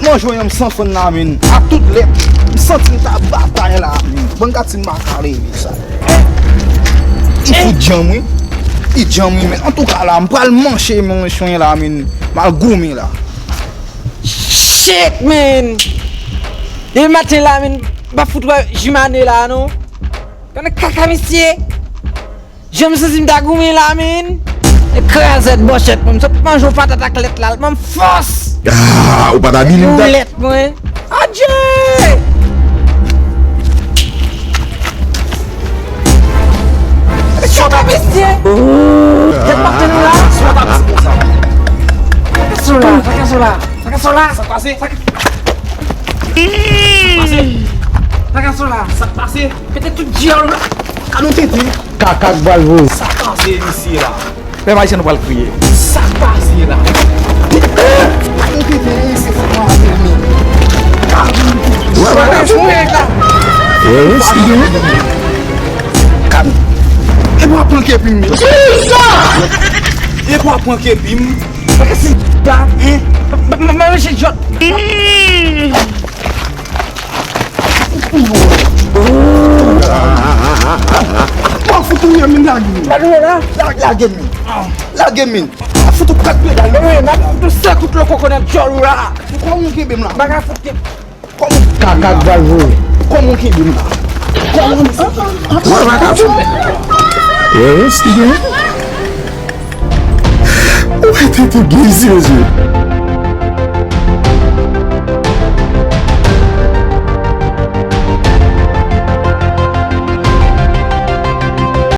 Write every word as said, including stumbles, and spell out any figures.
Mwen jwenn yon m san fann la, men. A tout lè, m santi m ta batay la, men. Bon, gad si m pa ka leve sa. Li fout djanm, wi. Li djanm, wi, men. Antouka, la, m pral manche, men, chwen la, men. M al goumen la. Shit, man! Depi maten la, man, m pa fout wè Jimane la, non. Gade kaka, mesye! Jan m santi m ta goumen la, man. E krazèt bòchèt, man. M sot manje yon patat ak lèt la, l ban m fòs. Ah, ou pa ta di m yon lèt, mwen. Adje! Kaka, mesye! Kèt pa tande la. Sa ka sou la, sa ka sou la. Sa ka sou la. Sa k pase? Sa k pase? Sa ka sou la. Sa k pase? Pete tout dyòl. Ka nou tete. Kaka k pral voye. Sa k pase, mesye la? Pèp ayisyen, nou pral kriye. Sa k pase la? Ka nou tete, se fwa a tete. Wè, wè, wè. Wè, wè, si gen. Kan. E pou ap pran kepi m. E pou ap pran kepi m. Mwen se djòt. Mwen fout ou ye, men lage m. Lage m. Lage m. Mwen fout ou kat pedal. Mwen fout ou sèt kout loko konnen djòl ou la. Kòman w kenbe m la? Bagay fout ke. Kaka k pral voye. Kòman w kenbe m la? Kòman w kenbe m la? Wè, wè, si gen. Ou mete tout gen isi, mesye.